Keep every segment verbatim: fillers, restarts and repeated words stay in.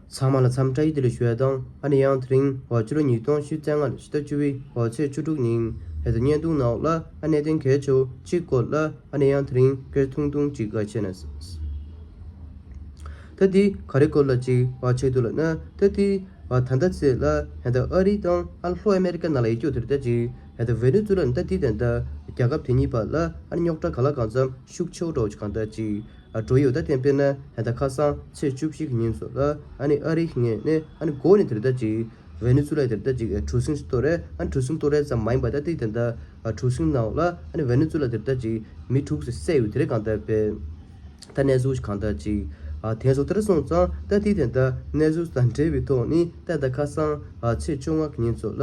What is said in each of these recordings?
ཚང་མ་ལ་འཚམས་བཀྲ་ཡི་བདེ་ལེགས་ཞུ་ཡ་དང་། ཨ་ནི་ཡང་དེ་རིང་བ་ཕྱི་ལོ་ཉིས་སྟོང་ཉི་ཤུ་རྩ་ལྔ་ལོ་ཕྱི་ཟླ་བཅུ་པའི་བ་ཚེས་བཅུ་དྲུག་ཉིན་ཧེ་ད་བརྙན་ཐུང་ནང་ལ་ཨ་གནད་དོན་གལ་ཆེ་བོ་གཅིག་སྐོར་ལ་ཨ་ནི་ཡང་དེ་རིང་སྐད་ཆ་ཐུང་ཐུང་གཅིག་ག་བཤད་ན། ད་དེ་ག་རེ་སྐོར་ལ་གཅིག་བ་བྱེད་འདུག་ལབ་ན། ད་དེ་བ་ད་ལྟ་ཚེས་ལ་ཧེ་ད་ཨ་རི་དང་ཨ་ལྷོ་ཨ་མེ་རི་ཀ་ནང་ལ་ཡོད་རྒྱུ་དེ་ད་གཅིག་ཧེ་ད་ཝེ་ནེ་ཛུ་ལ་ད་དེ་ད་ལྟ་རྒྱལ་ཁབ་དེ་གཉིས་བར་ལ་ཨ་ནི་རྙོག་དྲ་ག་ལ་གང་འཚམ་ཤུགས་ཆེ་བོ་འགྲོ་བ་གང་ལྟར་གཅིག་འགྲོ་ཡོད། ད་དེ་དཔེར་ན་ད་ལྟ་ཁ་སང་ཚེས་བཅུ་བཞི་གི་ཉིན་སོགས་ལ་ཨ་ནི་ཨ་རིའི་ངོས་ནས་ཨ་ནི་འགོ་ནས་དེ་ལྟ་ཅིག་ཝེ་ནེ་ཛུ་ལ་དེ་ལྟ་ཅིག་གྲུ་གཟིངས་ཤིག་གཏོར་རེད། ཨ་ནི་གྲུ་གཟིངས་གཏོར་རེད་ཙམ་མ་ཡིན་པ་ད་ལྟའི་དེ་ལྟ་གྲུ་གཟིངས་ནང་ལ་ཨ་ནི་ཝེ་ནེ་ཛུ་ལ་དེ་ལྟ་ཅིག་མི་དྲུག་ཙམ་བསད་ཡོད་དེ་རེད། གང་ལྟར་བས་ད་གནས་ཚུལ་གང་ལྟར་ཅིག་དེ་ཚོ་དེར་སོང་ཙང་ད་ལྟའི་དེ་ལྟ་གནས་ཚུལ་དང་འབྲེལ་བའི་ཐོག་ནས་ད་ལྟ་ཁ་སང་ཚེས་བཅོ་ལྔ་གི་ཉིན་ཚོ་ལ།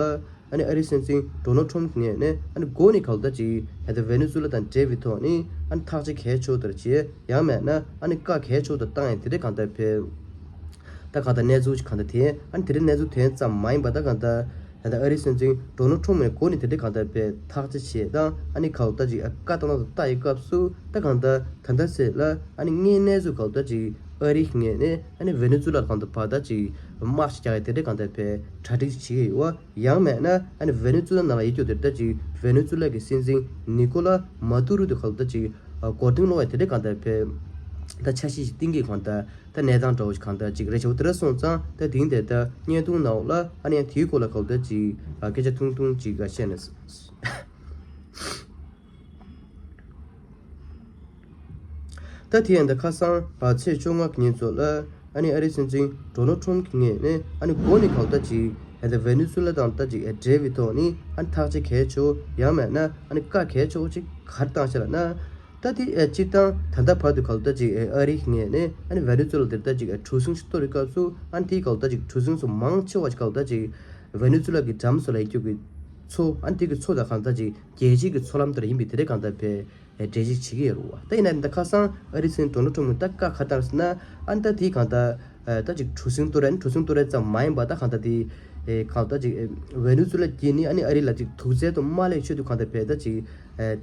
ཨ་ནི་ཨ་རིའི་སྲིད་འཛིན་ཌོ་ནལ་ཊམ་གྱི་ངོས་ནས་ཨ་ནི་འགོ་ནས་གང་ལྟར་ཅིག་ད་ལྟ་ཝེ་ནེ་ཛུ་ལ་དང་འབྲེལ་བའི་ཐོག་ནས་ཨ་ནི་ཐག་གཅོད་གལ་ཆེ་བོ་དེར་བྱས། ཡང་མེད་ན་ཨ་ནི་བཀའ་གལ་ཆེ་བོ་དེ་བཏང་ཡང་དེ་འདྲ་གང་ལྟར་བས། ད་གང་ལྟར་གནས་ཚུལ་གང་ལྟར་དེ་ཨ་ནི་དེ་འདྲའི་གནས་ཚུལ་དེ་ཙམ་མ་ཡིན་པ་ད་གང་ལྟར་ད་ལྟ་ཨ་རིའི་སྲིད་འཛིན་ཌོ་ནལ་ཊམ་ངོས་འགོ་ནས་དེ་འདྲ་གང་ལྟར་བས་ཐག་གཅོད་བྱས་དང་ཨ་ནི་གང་ལྟར་ཅིག་བཀའ་བཏང་སྟངས་དེ་ལྟ་ཡི་སྐབས་སུ་ད་གང་ལྟར་ད་ལྟ་ཚེས་ལ་ཨ་ནི་དངོས་གནས་ཚུལ་གང་ལྟར་ཅིག་ཨ་རིའི་ངོས་ནས་ཨ་ནི་ཝེ་ནེ་ཛུ་ལ་གང་ལྟར་བར་ད་ཅིག་དམག་ཞིག་རྒྱག་ཡ་དེ་འདྲ་གང་ལྟར་བས་གྲ་སྒྲིག་བྱེད་ཀྱི་ཡོད། ཡང་མེད་ན་ཨ་ནི་ཝེ་ནེ་ཛུ་ལ་ནང་ལ་ཡོད་རྒྱུ་དེ་ལྟ་ཅིག་ཝེ་ནེ་ཛུ་ལ་གི་སྲིད་འཛིན་ནི་ཀོ་ལ་མ་ཏུ་རུ་དེ་གང་ལྟར་ཅིག་མགོ་རྟིང་སློག་ཡ་དེ་འདྲ་གང་ལྟར་བས་ད་འཆར་གཞི་ཞིག་བཏིང་གི་གང་ལྟར་ད་གནས་སྟངས་འདྲ་བོ་ཞིག་གང་ལྟར་ཅིག་རེད་ཆེ་བོ་དེ་འདྲ་སོང་ཙང་ད་དེང་དེ་ལྟ་བརྙན་ཐུང་ནང་ལ་ཨ་ནི་ཡང་དེའི་སྐོར་ལ་གང་ལྟར་ཅིག་སྐད་ཆ་ཐུང་ཐུང་ཅིག་ག་བཤད་ན། ད་དེ་ཡང་ད་ཁ་སང་ཚེས་བཅོ་ལྔ་གི་ཉིན་ཚོ་ལ་ཨ་ནི་ཨ་རིའི་སྲིད་འཛིན་ཌོ་ནལ་ཊམ་གྱི་ངོས་ནས་ཨ་ནི་འགོ་ནས་གང་ལྟར་ཅིག་ད་ལྟ་ཝེ་ནེ་ཛུ་ལ་དང་ད་ཅིག་འབྲེལ་བའི་ཐོག་ནས་ཨ་ནི་ཐག་གཅོད་གལ་ཆེ་བོ་ཡང་མེད་ན་ཨ་ནི་བཀའ་གལ་ཆེ་བོ་ཅིག་ག་རེ་བཏང་ཤག་ལབ་ན། ད་དེ་སྤྱིར་བཏང་ད་ལྟ་བར་དུ་གང་ལྟར་ཅིག་ཨ་རིའི་ངོས་ནས་ཨ་ནི་ཝེ་ནེ་ཛུ་ལ་དེ་ལྟ་ཅིག་གྲུ་གཟིངས་ཤིག་གཏོར་བའི་སྐབས་སུ་ཨ་ནི་དེའི་གང་ལྟར་ཅིག་གྲུ་གཟིངས་སུ་མང་ཆེ་བ་ཅིག་གང་ལྟར་ཅིག་ཝེ་ནེ་ཛུ་ལ་གི་འགྲམ་སོགས་ལ་ཡོད་རྒྱུ་གི་མཚོ་ཨ་ནི་དེ་གི་མཚོ་དང་གང་ལྟར་ཅིག་རྒྱལ་སྤྱིའི་གི་མཚོ་ལམ་ལྟར་ཡིན་པའི་དེ་འདྲ་གང་ལྟར་བས། འགྲེལ་བཤད་བྱེད་ཀྱི་ཡོད་རེད་བ། ད་ཡིན་ན་ད་ཁ་སང་ཨ་རིའི་སྲིད་འཛིན་ཌོ་ནལ་ཊམ་གྱིས་ད་བཀའ་ག་བཏང་ཟེར་ན། ཨ་ནི་ད་དེའི་གང་ལྟར་ད་ཅིག་གྲུ་གཟིངས་གཏོར་རེད། གྲུ་གཟིངས་གཏོར་རེད་ཙམ་མ་ཡིན་པ་ད་གང་ལྟར་དེ་གང་ལྟར་ཅིག་ཝེ་ནེ་ཛུ་ལ་གྱིས་ནི་ཨ་ནི་ཨ་རི་ལ་ཅིག་དུག་རྫས་དུ་མ་ལས་ཆེད་དུ་གང་ལྟར་བས་ད་ཅིག་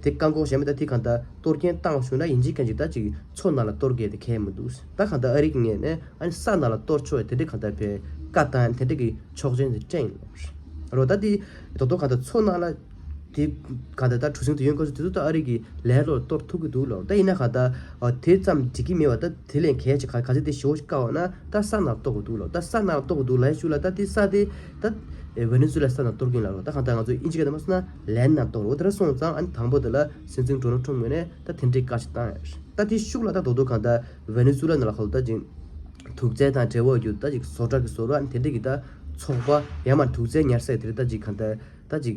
དེ་བཀག་འགོག་བྱས་མེད། ད་དེ་གང་ལྟར་གཏོར་སྐྱོན་བཏང་བ་བྱུང་ན་ཡིན་གཅིག་མིན་གཅིག་ད་ཅིག་མཚོ་ནང་ལ་གཏོར་དགོས་དེ་གལ་མི་འདུག་ད་གང་ལྟར་ཨ་རི་གི་ངོས་ནས་ཨ་ནི་ས་ནང་ལ་གཏོར་ཆོག་དེ་འདྲ་གང་ལྟར་བས་བཀའ་བཏང་དེ་འདྲ་གི་ཆོག་མཆན་དེ་སྤྲད་ཡིན་ལབ་རེད། ད་དེ་རྡོག་རྡོག་གང་ལྟར་མཚོ་ནང་ལ། དེ་ག་ད་ད་གྲུ་གཟིངས་དེ་ཡོང་སྐབས་སུ་དེ་ཚོ་ད་ཨ་རི་གི་ལས་སླ་པོ་གཏོར་ཐུབ་ཀྱི་འདུག་ལོ། ད་ཡིན་ན་ག་ད་དེ་ཙམ་འགྲིག་གི་མེད་པ། ད་དེ་ལས་གལ་ཆེ་ག་ག་ཚོད་དེ་ཞེ་པོ་ཞིག་དཀའ་བ་ན་ད་ས་ནང་གཏོར་དགོས་འདུག་ལོ། ད་ས་ནང་གཏོར་དགོས་འདུག་ལབ་ཤུགས་ལ་ད་དེ་ས་དེ་ད་ཝེ་ནེ་ཛུ་ལ་ས་ནང་གཏོར་གིན་ལ་ལོ། ད་གང་ལྟར་ང་ཚོ་དབྱིན་ཇི་སྐད་དུ་མ་སོང་ན་ལན་ནང་གཏོར་འོ་དེ་འདྲ་སོང་ཙང་ཨ་ནི་དང་པོ་དེ་ལ་སྲིད་འཛིན་ཌོ་ནལ་ཊམ་ངོས་ནས་ད་དེ་འདྲའི་བཀའ་ཞིག་བཏང་ཡ་རེད། ད་དེ་ཤུགས་ལ་ད་རྡོག་རྡོག་གང་ད་ཝེ་ནེ་ཛུ་ལ་ནང་ལ་ག་ད་ཅིག་དུག་རྫས་དང་འབྲེལ་བ་ཡོད་ད་ཅིག་བཟོ་གྲྭ་གི་བཟོ་གྲྭ་ཨ་ནི་དེ་འདྲ་གི་ད་ཚོགས་པ་ཡང་མ་དུག་རྫས་ཉར་ས་དེ་རེད། ད་ཅིག་གང་ད། ད་ཅིག་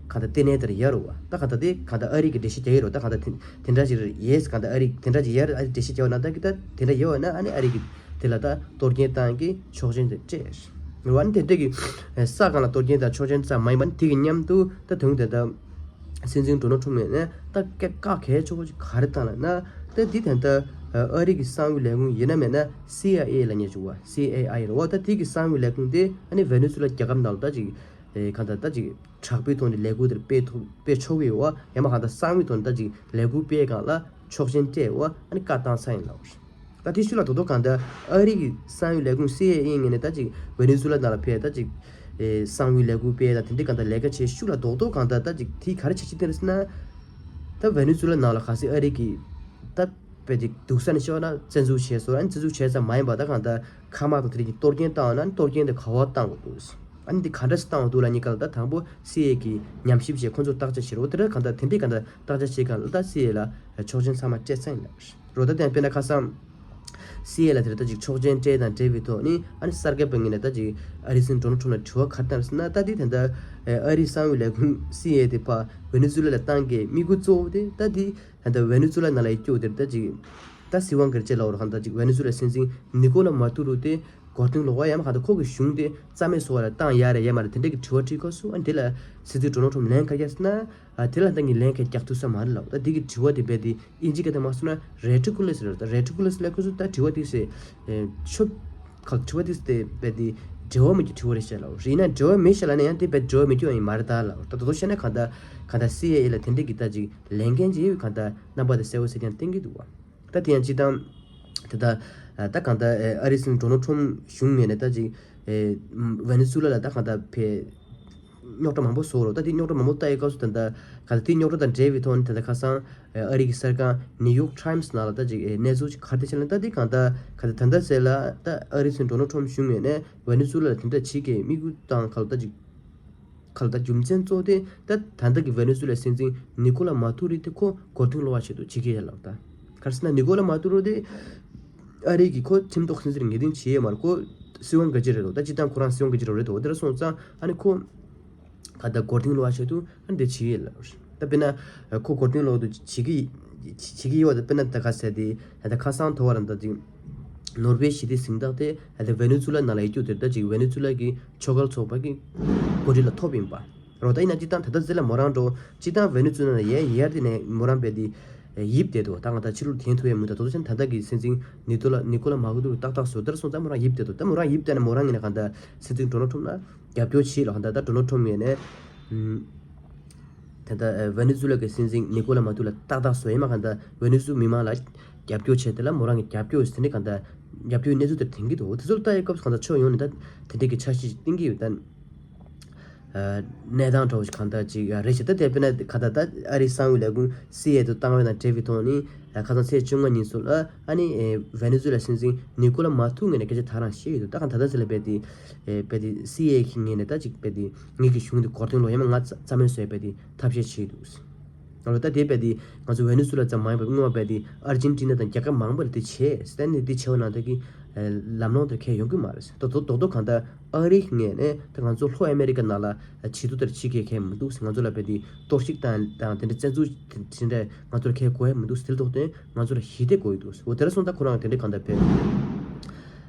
གང་ལྟར་ལྟེ་གནས་དེར་ཡོད་རེད་བ། ད་གང་ལྟར་དེ་གང་ལྟར་ཨ་རི་གི་འགྲེལ་བཤད་རྒྱག་ཡོད་རེད་བ། ད་གང་ལྟར་དེ་དེ་འདྲ་ཞིག་རེད། ཡེས་གང་ལྟར་ཨ་རི་དེ་འདྲ་ཞིག་ཡོད་རེད། ཨ་རི་འགྲེལ་བཤད་རྒྱག་ཡོད་ན་ད་གི་ད་དེ་འདྲ་ཡོད་ན་ཨ་ནི་ཨ་རི་གི་དེ་ལ་ད་གཏོར་སྐྱོན་བཏང་གི་ཆོག་མཆན་དེ་སྤྲད་རེད་བ། ཨ་ནི་དེ་འདྲ་གི་ས་སྒང་ལ་གཏོར་སྐྱོན་དང་ཆོག་མཆན་ཙམ་མ་ཡིན་པ་ནི་དེ་གི་མཉམ་དུ་ད་དོན་དེ་ད་སྲིད་འཛིན་ཌོ་ནལ་ཊམ་ངོས་ནས་ད་སྐད་བཀའ་གལ་ཆེ་བོ་ཞིག་ག་རེ་བཏང་ལབ་ན། ད་འདི་ད་ལྟ་ཨ་རི་གི་གསང་བའི་ལས་ཁུངས་ཡིན་ན་མེད་ན་སི་ཨའི་ཨེ་ལབ་མཁན་ཅིག་བ། སི་ཨའི་ཨེ་རེད་བ། ད་དེ་གི་གསང་བའི་ལས་ཁུངས་དེ་ཨ་ནི་ཝེ་ནེ་ཛུ་ལ་རྒྱལ་ཁབ་ནང་ལ་ད་ཅིག་ཨེ་གང་ལྟར་ད་ཅིག་དྲག་པོའི་ཐོག་ནས་ལས་འགུལ་དེར་སྤེལ་ཐུབ་སྤེལ་ཆོག་གི་ཡོད་བ། ཡང་མ་གང་ལྟར་གསང་བའི་ཐོག་ནས་ད་ཅིག་ལས་འགུལ་སྤེལ་སྒང་ལ་ཆོག་མཆན་སྤྲད་བ་ཨ་ནི་བཀའ་བཏང་ཚར་ཡིན་ལབ། ད་དེ་ཤུགས་ལ་རྡོག་རྡོག་གང་ལྟར་ཨ་རི་གི་གསང་བའི་ལས་ཁུངས་སི་ཨའི་ཨེ་ངོས་ནས་ད་ཅིག་ཝེ་ནེ་ཛུ་ལ་ནང་ལ་ཕེབས་ད་ཅིག་ཨེ་གསང་བའི་ལས་འགུལ་སྤེལ་ད་དེ་འདྲའི་གང་ལྟར་ལས་ཀ་བྱེད་ཤུགས་ལ་རྡོག་རྡོག་གང་ལྟར་ད་ཅིག་དེ་ག་རེ་བྱེད་ཀྱི་དེ་རེད་ཟེར་ན། ད་ཝེ་ནེ་ཛུ་ལ་ནང་ལ་གལ་སྲིད་ཨ་རི་གི་ད་དཔེ་ཅིག་སྡུག་ས་ནས་བཤད་ན་བཙན་འཛུལ་བྱས་སོང་། ཨ་ནི་བཙན་འཛུལ་བྱས་ཙམ་མ་ཡིན་པ་ད་གང་ལྟར་མཁའ་དམག་དང་དེ་རིགས་ཀྱི་གཏོར་སྐྱོན་བཏང་བ་ན་གཏོར་སྐྱོན་དེ་ག་བ་བཏང་དགོས་འདུག་ཨ་ནི་འདི་ག་འདྲ་ཞིག་བཏང་དགོས་འདུག་ལབ་མཁན་སྒང་ལ་ད་དང་པོ་སི་ཨའི་ཨེ་གིས་ཉམས་ཞིབ་བྱས་ཁོ་ཚོས་བརྟག་དཔྱད་བྱེད་རོགས། དེ་འདྲ་གང་ལྟར་དེ་འདྲའི་གང་ལྟར་བརྟག་དཔྱད་བྱེད་སྒང་ལ་ད་སི་ཨའི་ཨེ་ལ་ཆོག་མཆན་ཚང་མ་སྤྲད་ཚར་ཡིན་ལབ་རོགས། ད་དེ་དཔེར་ན་ཁ་སང་སི་ཨའི་ཨེ་ལ་དེ་ལ་ད་ཅིག་ཆོག་མཆན་སྤྲད་དང་འབྲེལ་བའི་ཐོག་ནས་ཨ་ནི་གསར་འགོད་པ་ངོས་ནས་ད་ཅིག་ཨ་རིའི་སྲིད་འཛིན་ཌོ་ནལ་ཊམ་ལ་དྲི་བ་ག་རེ་བཏང་ཟེར་ན། ད་འདི་ད་ལྟ་ཨ་རིའི་གསང་བའི་ལས་ཁུངས་སི་ཨའི་ཨེ་དེ་ཕར་ཝེ་ནེ་ཛུ་ལ་ལ་བཏང་གི་དམིགས་ཡུལ་གཙོ་བོ་དེ་ད་འདི་ད་ལྟ་ཝེ་ནེ་ཛུ་ལ་ནང་ལ་ཡི་སྐྱོ་དེར་ད་ཅིག་ད་སྲིད་དབང་སྒེར་གཅོད་ལ་འོར་གང་ད་ཅིག་ཝེ་ནེ་ཛུ་ལ་སྲིད་འཛིན་ནི་ཀོ་ལ་མ་ཏུ་རུ་དེ་མགོ་རྟིང་སློག་པ་ཡང་མ་གང་ད་ཁོ་གི་གཞུང་དེ་རྩ་མེད་བཟོ་བ་ལ་བཏང་ཡ་རེད་ཡ་མ་རེད་དེ་འདྲ་གི་དྲི་བ་དྲིས་སྐབས་སུ་ཨ་དེ་ལ་སྲིད་འཛིན་ཌོ་ནལ་ཊམ་ལན་ག་རེ་བརྒྱབ་ཟེར་ན། ཨ་དེ་ལ་ད་ངས་ལན་ག་རེ་རྒྱག་ཐུབ་ས་མ་རེད་ལབ། ད་དེ་གི་དྲི་བ་དེ་རྦད་དེ་དབྱིན་ཇི་སྐད་དུ་མ་སོང་ན་རེ་ཊི་ཀུ་ལེ་སི་རེད། ད་རེ་ཊི་ཀུ་ལེ་སི་ལབ་དུས་སུ་ད་དྲི་བ་དེ་སེ་ཆོབ་ཁག་དྲི་བ་དེ་སེ་དེ་རྦད་དེ་འབྲེལ་བ་མེད་ཀྱི་དྲི་བ་རེད་ཤག་ལབ། རེད་ན་འབྲེལ་བ་མེད་ཤག་ལབ་ན་ཡང་དེ་རྦད་འབྲེལ་བ་མེད་ཀྱི་ཡང་མ་རེད་ད་ལབ། ད་དོ་དོ་བཤད་ན་གང་ལྟར་གང་ལྟར་སི་ཨའི་ཨེ་ལ་དེ་འདྲ་གི་ད་ཅིག་ལས་འགན་ཅིག་ཡོད་གང་ལྟར་རྣམ་པ་དེ་གསལ་པོ་གསལ་རྐྱང་བསྟན་གྱི་འདུག་བ། ད་དེ་ཡང་སྤྱིར་བཏང་དེ་ད་ ད་གང་ལྟར་ཨ་རིའི་སྲིད་འཛིན་ཌོ་ནལ་ཊམ་གཞུང་ངོས་ནས་ད་ཅིག་ཝེ་ནེ་ཛུ་ལ་ལ་ད་གང་ལྟར་ཕེ་རྙོག་དྲ་མང་པོ་བཟོ་རོགས། ད་དེ་རྙོག་དྲ་མང་པོ་ལྟ་ཡི་སྐབས་སུ་ད་ལྟ་ག་ལ་དེ་རྙོག་དྲ་དང་འབྲེལ་བའི་ཐོག་ནས་ད་ལྟ་ཁ་སང་ཨ་རི་གི་གསར་ཁང་ནིའུ་ཡོག་ཊའིམ་སི་ནང་ལ་ད་ཅིག་གནས་ཚུལ་ཅིག་ག་རེ་བྱས་ན། ད་དེ་གང་ལྟར་ག་ལ་ད་ལྟ་ཟེར་ལ་ད་ཨ་རིའི་སྲིད་འཛིན་ཌོ་ནལ་ཊམ་གཞུང་ངོས་ནས་ཝེ་ནེ་ཛུ་ལ་ལ་དེ་འདྲ་བྱེད་ཀྱི་དམིགས་ཡུལ་དང་ག་ལ་ད་ཅིག་ག་ལ་ད་རྒྱུ་མཚན་གཙོ་བོ་དེ་ད་ད་ལྟ་གི་ཝེ་ནེ་ཛུ་ལ་སྲིད་འཛིན་ནི་ཀོ་ལ་མ་ཏུ་རོ་དེ་ཁོ་མགོ་རྟིང་སློག་པ་ཆེད་དུ་བྱེད་ཀྱི་ཡོད་ལབ། ད་ག་རེ་ཟེར་ན་ནི་ཀོ་ལ་མ་ཏུ་རོ་དེ་ཨ་རི་གི་ཁོ་ཁྲིམས་ཐོག་སྲིད་འཛིན་ངེས་གཏན་བྱེད་ཡོད་མ་རེད། ཁོ་སྲིད་དབང་སྒེར་གཅོད་རེད་འདུག་ད་སྤྱི་བཏང་ཁོ་རང་སྲིད་དབང་སྒེར་གཅོད་རེད་འདུག་དེ་འདྲ་སོང་ཙང་ཨ་ནི་ཁོ་ག་ད་མགོ་རྟིང་སློག་པ་ཆེད་དུ་ཨ་ནི་དེ་བྱེད་ཡོད་ལབ། ད་དཔེར་ན་ཁོ་མགོ་རྟིང་སློག་ཏུ་བྱེད་ཀྱི་བྱེད་ཀྱི་ཡོད། ད་དཔེར་ན་ད་ག་ཟེར་དེ་ད་ཁ་སང་ཐོ་བ་རང་ད་ཅིག་ནོར་ཝེ་ཞི་བདེ་གཟེངས་རྟགས་དེ་ད་ཝེ་ནེ་ཛུ་ལ་ནང་ལ་ཡོད་རྒྱུ་དེར་ད་ཅིག་ཝེ་ནེ་ཛུ་ལ་གི་ཆོས་སྒར་ཚོགས་པ་གི་གོ་སྒྲིག་ལ་ཐོབ་ཡིན་པ། རོ་ད་ཡིན་ན་སྤྱི་བཏང་ད་ལྟ་ཟེར་ལ་མོ་རང་འགྲོ་སྤྱི་བཏང་ཝེ་ནེ་ཛུ་ལ་ནང་ཡར་ཡར་དེ་ནས་མོ་རང་བས་དེ་ཡིབ་བསྡད་འདུག་ད་ང་ད་ཕྱི་ལོགས་ཐོན་ཐུབ་ཡ་མི་འདུག་དོ་དོ་ཅན་ད་ལྟ་གི་སྲིད་འཛིན་ནི་ཏོ་ལ་ནི་ཀོ་ལ་མ་གུ་ཏུ་ཏག་ཏག་བཟོ་དར་སོང་ཙང་མོ་རང་ཡིབ་བསྡད་འདུག་ད་མོ་རང་ཡིབ་བསྡད་ན་མོ་རང་ངོས་ནས་གང་ལྟར་སྲིད་འཛིན་ཌོ་ནལ་ཊམ་ལ་རྒྱབ་སྐྱོར་བྱེད་ལ་གང་ལྟར་ད་ཌོ་ནལ་ཊམ་ངོས་ནས་ད་ལྟ་ཝེ་ནེ་ཛུ་ལ་གི་སྲིད་འཛིན་ནི་ཀོ་ལ་མ་ཏུ་ལ་ཏག་ཏག་བཟོ་ཡ་མ་གང་ལྟར་ཝེ་ནེ་ཛུ་མི་མང་ལ་རྒྱབ་སྐྱོར་བྱས་དེ་ལ་མོ་རང་གི་རྒྱབ་སྐྱོར་དེ་འདྲ་གང་ལྟར་རྒྱབ་སྐྱོར་གནས་ཚུལ་དེ་དྲན་གྱི་འདུག་དེ་ཚོ་ལྟ་ཡ་སྐབས་སུ་གང་ལྟར་ཕྱོགས་ཡོངས་ནས་ད་དེ་འདྲ་གི་འཆར་གཞི་བཏིང་གི་ཡོད་ད། གནས་སྟངས་འདྲ་བོ་ཞིག་གང་ལྟར་ཅིག་རེད་ཤག་ད་དེ་དཔེར་ན་ག་ད་ད་ཨ་རིའི་གསང་བའི་ལས་ཁུངས་སི་ཨའི་ཨེ་དུ་བཏང་བའི་ནང་འབྲེལ་བའི་ཐོག་ནས་ཁ་སང་ཚེས་བཅོ་ལྔ་ཉིན་སུ་ལ་ཨ་ནི་ཝེ་ནེ་ཛུ་ལ་སྲིད་འཛིན་ནི་ཀོ་ལ་མ་ཐུ་ངོས་ནས་སྐད་ཆ་ད་རང་བཤད་ཡོད་འདུག་ད་གང་ད་ད་ཟེར་ལ་བས་ཏེ་བས་ཏེ་སི་ཨའི་ཨེ་གི་ངོས་ནས་ད་ཅིག་བས་ཏེ་ངེད་ཀྱི་གཞུང་དེ་མགོ་རྟིང་སློག་ཡ་མ་ང་རྩ་མེད་བཟོས་བས་ཏེ་ཐབས་ཤེས་བྱས་འདུག་ང་ལོ་ད་དེ་བས་ཏེ་ང་ཚོ་ཝེ་ནེ་ཛུ་ལ་ཙམ་མ་ཡིན་པར་སྔོན་མ་བས་ཏེ་ཨར་ཇེན་ཊི་ན་དང་རྒྱལ་ཁབ་མང་པོ་ལ་དེ་བྱས་སྟན་ནས་དེ་བྱས་པ་ནང་ད་གི་ལམ་ལྷོང་དེར་ཁས་ཡོང་གི་མ་རེད། ད་དོ་དོ་དོ་གང་ལྟར་ཨ་རིའི་ངོས་ནས་ད་ང་ཚོ་ལྷོ་ཨ་མེ་རི་ཀ་ནང་ལ་བྱེད་དུ་ལྟར་བྱེད་མཁན་མཁན་མི་འདུག་ང་ཚོ་ལ་བས་ཏེ་གཏོར་བཤིག་དང་དང་དེ་འདྲ་བཙན་འཛུལ་དེ་འདྲ་ང་ཚོར་ཁས་གོ་ཡ་མི་འདུག་དེ་ལ་ཐོག་ཏེ་ང་ཚོར་ཞི་བདེ་དགོས་ཡི་འདུག་འོ་དེ་འདྲ་སོང་ད་ཁོ་རང་དེ་འདྲ་གང་ལྟར་བས་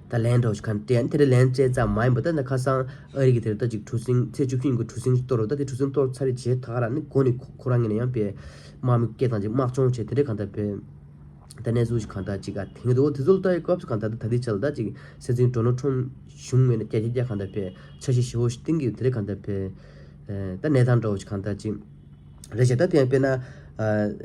ད་ལན་འདྲ་བོ་ཞིག་གང་སྤྲད་ཨ་ནི་དེ་འདྲ་ལན་སྤྲད་ཙམ་མ་ཡིན་པ་ད་ནི་ཁ་སང་ཨ་རི་གི་དེ་འདྲ་ད་ཅིག་གྲུ་གཟིངས་ཚེས་བཅུ་བཞི་ཉིན་གྱི་གྲུ་གཟིངས་གཏོར་རོ། ད་དེ་གྲུ་གཟིངས་གཏོར་ཚར་རྗེས་ད་ག་རང་ནི་འགོ་ནས་ཁོ་ཁོ་རང་ངོས་ནས་ཡང་བས་དམག་མི་སྐད་བཏང་ཅིག་དམག་སྦྱོང་བྱས་དེ་འདྲ་གང་ལྟར་བས། ད་གནས་ཚུལ་ཞིག་གང་ལྟར་ཅིག་ག་དེང་དུ་དེ་ཚོ་ལ་ལྟ་ཡི་སྐབས་སུ་གང་ལྟར་ད་ལྟའི་ཆར་ལ་ད་ཅིག་སྲིད་འཛིན་ཌོ་ནལ་ཊམ་གཞུང་ངོས་ནས་རྒྱ་ཆེ་རྒྱ་གང་ལྟར་བས་འཆར་གཞི་ཞེ་བོ་ཞིག་བཏིང་གི་ཡོད་དེ་རེད། གང་ལྟར་བས་ད་གནས་སྟངས་འདྲ་བོ་ཞིག་གང་ལྟར་ཅིག་རེད་ཤག་ད་དེ་ཡང་དཔེར་ན་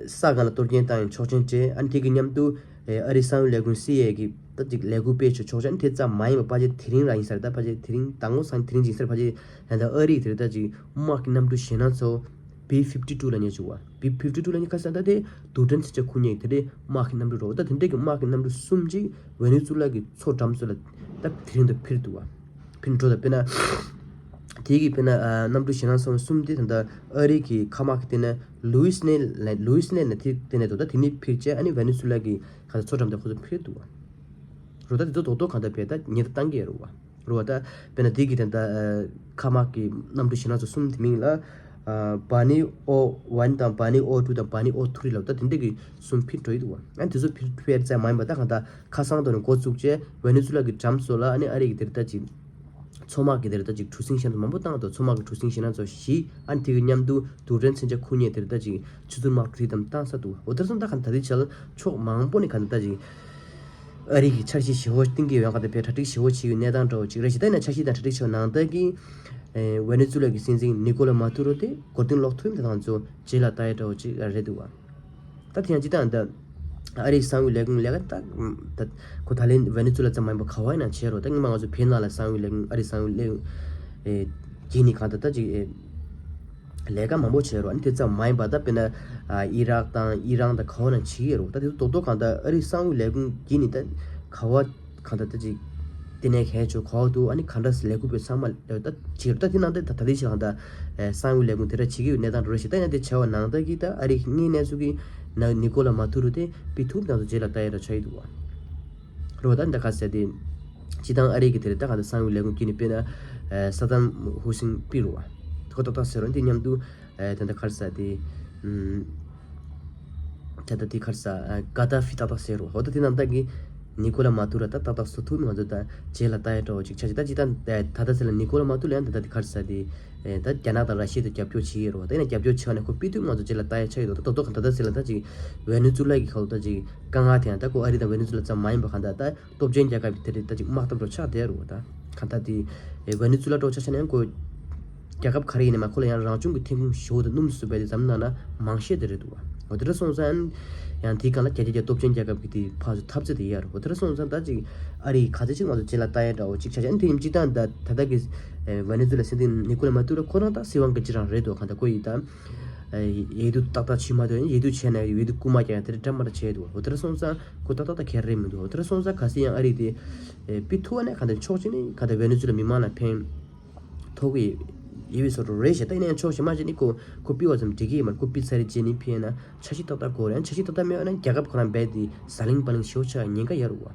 ས་སྒང་ལ་གཏོར་སྐྱོན་བཏང་ཡང་ཆོག་མཆན་སྤྲད་ཨ་ནི་དེ་གི་མཉམ་དུ་ཨ་རིའི་གསང་བའི་ལས་ཁུངས་སི་ཨའི་ཨེ་གི་ད་ཅིག་ལས་འགུལ་སྤེལ་ཆོག་ཆོག་མཆན་དེ་ཙམ་མ་ཡིན་པ་ཕལ་ཆེར་དེ་རིང་རང་ཡིན་ས་རེད། ད་ཕལ་ཆེར་དེ་རིང་ཟླ་ངོ་སང་དེ་རིང་ཡིན་ས་རེད། ཕལ་ཆེར་ད་ལྟ་ཨ་རིའི་དེ་རེད་ད་ཅིག་དམག་གི་གནམ་གྲུ་ཞེད་སྣང་ཚོ་བི་ཕིབ་ཊི་ཊུ་ལབ་མཁན་ཅིག་བ། བི་ཕིབ་ཊི་ཊུ་ལབ་མཁན་ག་ས་ད་དེ་རྡུལ་ཕྲན་མཚོན་ཆ་ཁུ་ཉེ་དེ་རེད། དམག་གི་གནམ་གྲུ་རོ་ད་དེ་འདྲས་ཀྱི་དམག་གི་གནམ་གྲུ་གསུམ་ཅིག་ཝེ་ནེ་ཛུ་ལ་གི་མཚོ་འགྲམ་ཚོ་ལ་ད་དེ་རིང་དུ་ཕེབས་འདུག་བ། ཕེབས་འགྲོ་ད་དཔེར་ན་དེ་གི་དཔེར་ན་གནམ་གྲུ་ཞེད་སྣང་ཚོ་གསུམ་དེ་ད་ལྟ་ཨ་རི་གི་མཁའ་དམག་གི་སྟེང་ན་ལུའི་སི་ནེ་ལུའི་སི་ནེ་ན་དེ་དེ་ནས་འདུག་ད་དེ་ནས་ཕེབས་རྗེས་ཨ་ནི་ཝེ་ནེ་ཛུ་ལ་གི་ག་ས་མཚོ་འགྲམ་དུ་ཁོ་ཚོ་ཕེབས་འདུག་བ། རོ་ད་དེ་ཚོ་རྡོག་རྡོག་གང་ལྟར་བས་ད་ཉེན་བརྡ་བཏང་གི་ཡོད་རེད་བ། རེད་བ། ད་དཔེར་ན་དེ་གི་དེ་ད་མཁའ་དམག་གི་གནམ་གྲུ་ཞེད་སྣང་ཚོ་གསུམ་དེ་མིང་ལ་Bunny O one དང་Bunny O two དང་Bunny O three ལབ་ད་དེ་འདྲ་གི་གསུམ་ཕེབས་འགྲོ་ཡི་འདུག་བ། ཨ་དེ་ཚོ་ཕེབས་ཕེབས་ཙམ་མ་ཡིན་པ་ད་གང་ལྟར་ཁ་སང་དུ་ནས་འགོ་བཙུགས་རྗེས་ཝེ་ནེ་ཛུ་ལ་གི་འགྲམ་སོགས་ལ་ཨ་ནི་ཨ་རི་གི་དེ་རེད་ད་ཅིག་མཚོ་དམག་གི་དེ་རེད་ད་ཅིག་གྲུ་གཟིངས་ཤིན་ཏུ་མང་པོ་བཏང་འདུག་མཚོ་དམག་གི་གྲུ་གཟིངས་ཞེད་སྣང་ཚོ་བཞི་ཨ་ནི་དེ་གི་མཉམ་དུ་རྡུལ་ཕྲན་མཚོན་ཆ་ཁུ་ཉེ་དེ་རེད་ད་ཅིག་ཆུ་ཚོད་དམག་གྲུ་དེ་དམ་བཏང་ས་འདུག་འོ་དེར་སོང་ད་གང་ལྟར་དེ་ཆ་ལ་ཕྱོགས་མང་པོ་ནས་གང་ལྟར་ད་ཅིག་ཨ་རི་གི་འཆར་གཞི་ཞེ་བོ་བཏིང་གི་ཡོད་ག་དེ་བས་གྲ་སྒྲིག་ཞེ་བོ་བྱེད་ཡོད་གནས་སྟངས་འདྲ་བོ་ཅིག་རེད་ཤག་ད་ཡིན་ན་འཆར་གཞི་དང་གྲ་སྒྲིག་བྱས་པ་ནང་ལྟར་གྱི་ཝེ་ནེ་ཛུ་ལ་གི་སྲིད་འཛིན་ནི་ཀོ་ལ་མ་ཏུ་རོ་དེ་མགོ་རྟིང་སློག་ཐུབ་ཡིན་ད་ང་ཚོ་རྗེས་ལ་ལྟ་ཡ་འདྲ་བོ་ཅིག་རེད་འདུག་བ། ད་དེ་ཡང་སྤྱི་བཏང་ད་ཨ་རིའི་གསང་བའི་ལས་ཁུངས་ལས་ཀ་ད་ད་ཁོ་ད་ལན་ཝེ་ནེ་ཛུ་ལ་ཙམ་མ་ཡིན་པ་ག་བ་ཡིན་ན་བྱས་རོགས། ད་སྔོན་མ་ང་ཚོ་བོད་ནང་ལ་གསང་བའི་ལས་ཁུངས་ཨ་རིའི་གསང་བའི་ལས་ཁུངས་ཀྱིས་ནི་གང་ལྟར་ད་ཅིག་ལས་ཀ་མང་པོ་བྱས་རོགས། ཨ་ནི་དེ་ཙམ་མ་ཡིན་པ་ད་དཔེར་ན་ཨི་རག་དང་ཨི་རན་དང་ག་བ་ན་བྱེད་ཀྱི་ཡོད་རོགས། ད་དེ་ཚོ་རྡོག་རྡོག་གང་ལྟར་ཨ་རིའི་གསང་བའི་ལས་ཁུངས་ཀྱིས་ནི་ད་ག་བ་གང་ལྟར་ད་ཅིག་དེ་ནས་གལ་ཆེ་ག་བ་འདུག་ཨ་ནི་ག་འདྲ་ལས་འགུལ་སྤེལ་ཚང་མ་ད་བྱེད་རོགས། ད་དེ་ནང་ད་ད་དེ་ཆེ་གང་ལྟར་གསང་བའི་ལས་ཁུངས་དེ་འདྲ་བྱེད་ཀྱི་ཡོད་གནས་སྟངས་རེད་ཤག་ད་ཡང་དེ་བྱས་པ་ནང་ལྟར་གྱི་ད་ཨ་རིའི་དངོས་གནས་ཚུལ་གྱི་ན་ནི་ཀོ་ལ་མ་ཐུ་རུ་དེ་པི་ཐུབ་དང་དུ་རྗེས་ལ་ལྟ་ཡ་འདྲ་ཆགས་ཡི་འདུག་བ། རོ་ད་འདི་ག་ཟེར་ཏེ། སྤྱི་བཏང་ཨ་རི་གི་དེ་རེད་ད་ག་ད་གསང་བའི་ལས་ཁུངས་ཀྱི་ནི་དཔེར་ན། ས་དམ་ཧུ་སིན་པི་རུ་བ། ཁོ་ཏག་ཏག་ཟེར་རོ་འདི་མཉམ་དུ། དེ་འདྲ་ག་རེ་ཟེར་ཏེ། དེ་འདྲ་དེ་ག་རེ་ཟེར་ག་ད་ཧྥི་ཏག་ཏག་ཟེར་རོ་ཧོ་ད་དེ་ནང་ད་གི་ནི་ཀོ་ལ་མ་ཐུ་ར་ད་ཏག་ཏག་སུ་ཐུག་ང་ཚོ་ད་རྗེས་ལ་ལྟ་ཡ་འདྲ་བོ་ཅིག་ཆགས་ཅིག་ད་ཅི་ད་ད་ད་ཟེར་ལ་ནི་ཀོ་ལ་མ་ཐུ་ལ་ཡང་དེ་འདྲ་དེ་ག་རེ་ཟེར་ཏེ། ད་རྒྱ་ནག་དང་ར་ཤི་ཡ་དང་རྒྱབ་སྐྱོར་བྱེད་ཡོད་རོ་ད་ཡིན་ན་རྒྱབ་སྐྱོར་བྱེད་བ་ནས་ཁོ་པི་ཏུ་ང་ཚོ་རྗེས་ལ་ལྟ་ཡ་ཆགས་ཡོད་དོ་ད་ཏོག་ཏོག་ག་ད་ད་ཟེར་ལ་ད་ཅིག་ཝེ་ནེ་ཛུ་ལ་གི་ཁ་ལོ་ད་ཅིག་དཀའ་ངལ་དེ་ཡང་ད་ཁོ་ཨ་རི་དང་ཝེ་ནེ་ཛུ་ལ་ཙམ་མ་ཡིན་པ་གང་ལྟར་ད་སྟོབས་ཆེན་རྒྱལ་ཁབ་ཀྱི་དེ་རེད་ད་ཅིག་དམག་འཐབ་རོགས་ཆགས་བསྡད་རོ་ད་གང་ལྟར་དེ་ཝེ་ནེ་ཛུ་ལ་འགྲོ་ཆ་ཆ་ནས་ཁོ་རྒྱལ་ཁབ་ག་རེ་ཡིན་ནའི་མ་ཁོ་ལ་ཡང་རང་བྱུང་གི་ཐོན་ཁུངས་ཞེ་པོ་དང་སྣུམ་སུ་བས་དེ་འཛམ་ནང་ན་མང་ཤས་དེ་རེད་འདུག་བ། འོ་དེ་འདྲ་སོང་ཙང་ ཡང་དེའི་སྒང་ལ་རྒྱ་ཆེ་རྒྱ་སྟོབས་ཆེན་རྒྱལ་ཁབ་ཀྱི་དེ་ཕར་ཚུར་འཐབ་རྩོད་དེ་ཡོད་རེད། འོ་དེ་འདྲ་སོང་ཙང་ད་ཅིག་ཨ་རི་ག་ཚོད་ཅིག་ང་ཚོ་རྗེས་ལ་ལྟ་ཡ་འདྲ་བོ་ཅིག་ཆགས་ཀྱང་དེ་ཡིན་སྤྱིར་བཏང་ད་ད་ལྟ་གི་ཝེ་ནེ་ཛུ་ལ་སྲིད་འཛིན་ནི་ཀོ་ལ་མ་ཏུ་ར་ཁོ་རང་ད་སྲིད་དབང་གི་ཅི་རང་རེད་འདུག་གང་ལྟར་ཁོ་ཡིས་ད་ཡིག་སྡུག་ཏག་ཏག་བྱེད་མ་ཐུབ་ཡང་ཡིག་སྡུག་བྱས་ན་ཡིག་སྡུག་རྐུ་མ་རྒྱག་ཡ་དེ་འདྲ་འདྲ་མ་འདྲ་བྱས་འདུག་འོ་དེ་འདྲ་སོང་ཙང་ཁོ་ཏག་ཏག་ད་ག་རེ་རེད་མི་འདུག་འོ་དེ་འདྲ་སོང་ཙང་གལ་སྲིད་ཡང་ཨ་རི་དེ་ཕུད་ཐུབ་པ་ན་གང་ལྟར་ཕྱོགས་གཅིག་ནས་གང་ལྟར་ཝེ་ནེ་ཛུ་ལ་མི་མང་ལ་ཕན་ཐོགས་ཀྱི་ཡོད་པའི་བཟོ་འདྲ་རེད་ཤག་ད་ཡིན་ན་ཡང་ཕྱོགས་གཞན་མ་ཅིག་ནས་ཁོ་ཁོ་ཕུད་པ་ཙམ་འགྲིག་གི་ཡོད་མ་རེད། ཁོ་ཕུད་ཚར་རེད་བྱས་ནས་ཕུད་ཡིན་ན་འཆར་གཞི་ཏག་ཏག་དགོས་རེད། འཆར་གཞི་ཏག་ཏག་མེད་པ་ན་རྒྱལ་ཁབ་ཁོ་རང་རྦད་དེ་ཟ་ལིང་བ་ལིང་ཞེ་པོ་ཆགས་ཉེན་ཁ་ཡོད་རེད་བ།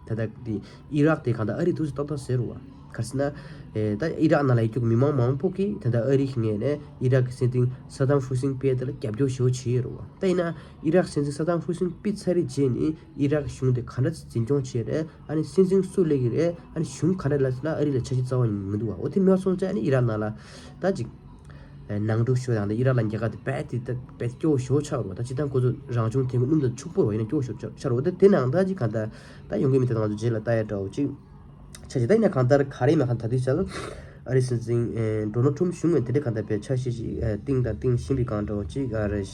ད་ལྟ་དེ་ཨི་རག་དེ་གང་ལྟར་ཨ་རི་ཐུགས་སུ་ཏག་ཏག་ཟེར་རེད་བ། ག་རེ་ཟེར་ན། ཨེ་ད་ཨི་རག་ནང་ལ་ཡོད་རྒྱུ་གི་མི་མང་མང་པོ་གིས་ད་ལྟ་ཨ་རི་གི་ངོས་ནས་ཨི་རག་གི་སྲིད་འཛིན་ས་དམ་ཧུ་སིན་ཕུད་ཡ་དེ་ལ་རྒྱབ་སྐྱོར་ཞེ་པོ་བྱེད་ཡོད་རེད་བ། ད་ཡིན་ན་ཨི་རག་སྲིད་འཛིན་ས་དམ་ཧུ་སིན་ཕུད་ཚར་རེད་བྱས་ནས་ཨི་རག་གཞུང་དེ་ག་འདྲ་འཛིན་སྐྱོང་བྱེད་རེད། ཨ་ནི་སྲིད་འཛིན་སུ་སླེབས་ཀྱི་རེད། ཨ་ནི་གཞུང་ག་འདྲ་ལ་ཟེར་ན་ཨ་རི་ལ་འཆར་གཞི་རྩ་བ་ཉིད་མི་འདུག་བ། འོ་དེ་མེད་པ་སོང་ཙང་ཨ་ནི་ཨི་རག་ནང་ལ་ད་ཅིག་ནང་འཁྲུག་ཤོར་དང་ཨི་རག་ལ་རྒྱལ་ཁ་དེ་རྦད་དེ་ད་རྦད་སྐྱོ་བོ་ཞེ་པོ་ཆགས་རེད་བ། ད་སྤྱིར་བཏང་ཁོ་ཚོ་རང་བྱུང་ཐོན་ཁུངས་སྣུམ་དང་ཕྱུག་པོ་རེད་བ། ཡིན་ན་སྐྱོ་བོ་ཞེ་པོ་ཆགས་རེད་བ། ད་དེ་ནང་ད་ཅིག་གང་ལྟར་ད་ཡོང་གི་མི་དེ་ད་ང་ཚོ་རྗེས་ལ་ལྟ་ཡ་འདྲ་བོ་ཅིག་ཆགས་ཤིག་ད་ཡིན་ན་གང་ལྟར་ག་རེ་མེད་ཁ་ད་དུས་ཚོད་ཨ་རི་སྲིད་འཛིན་ཨེ་ཌོ་ནལ་ཊམ་གཞུང་ངོས་དེ་འདྲ་གང་ལྟར་བས་འཆར་གཞི་ཞིག་ཨེ་བཏིང་དང་བཏིང་བཞིན་པའི་སྒང་འདྲ་བོ་ཅིག་ཨ་རེད།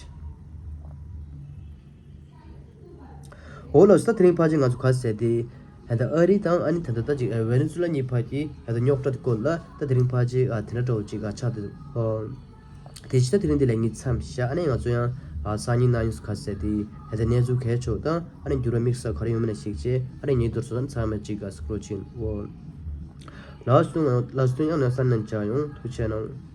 འོ་ལགས་སོ། ད་དེ་རིང་ཕལ་ཆེར་ང་ཚོ་ག་ཟེར་ཏེ། ད་ལྟ་ཨ་རི་དང་ཨ་ནི་ད་ལྟ་ད་ཅིག་ཝེ་ནེ་ཛུ་ལ་གཉིས་བར་གྱི་ད་ལྟ་རྙོག་དྲ་དེ་སྐོར་ལ་ད་དེ་རིང་ཕལ་ཆེར་ཨ་དེ་འདྲ་འདྲ་བོ་ཅིག་ཨ་ཆགས་འདུག་ཨོ། དེ་བཞིན་ད་དེ་རིང་འདི་ལ་ངས་མཚམས་བཞག་ཨ་ནི་ང་ཚོ་ཡང་ཨ་སང་ཉིན་གནངས་ཉིན་སུ་ག་ཟེར་ཏེ་ད་ལྟ་གནས་ཚུལ་གལ་ཆེ་དང་ཨ་ནི་འགྱུར་བ་དམིགས་བསལ་ག་རེ་ཡོང་མིན་ལ་གཞིགས་བྱས་ཨ་ནི་ངའི་རྡོར་སོ་དང་ཚང་མ་ཅིག་ཨ་སུ་ཀྲོ་ཕྱིན་འོ། ལགས་སོ། ལགས་སོ། ཡང་ན་བསམ་ནས་བྱ་ཡོང་ཐུགས་ཆེ་གནང་།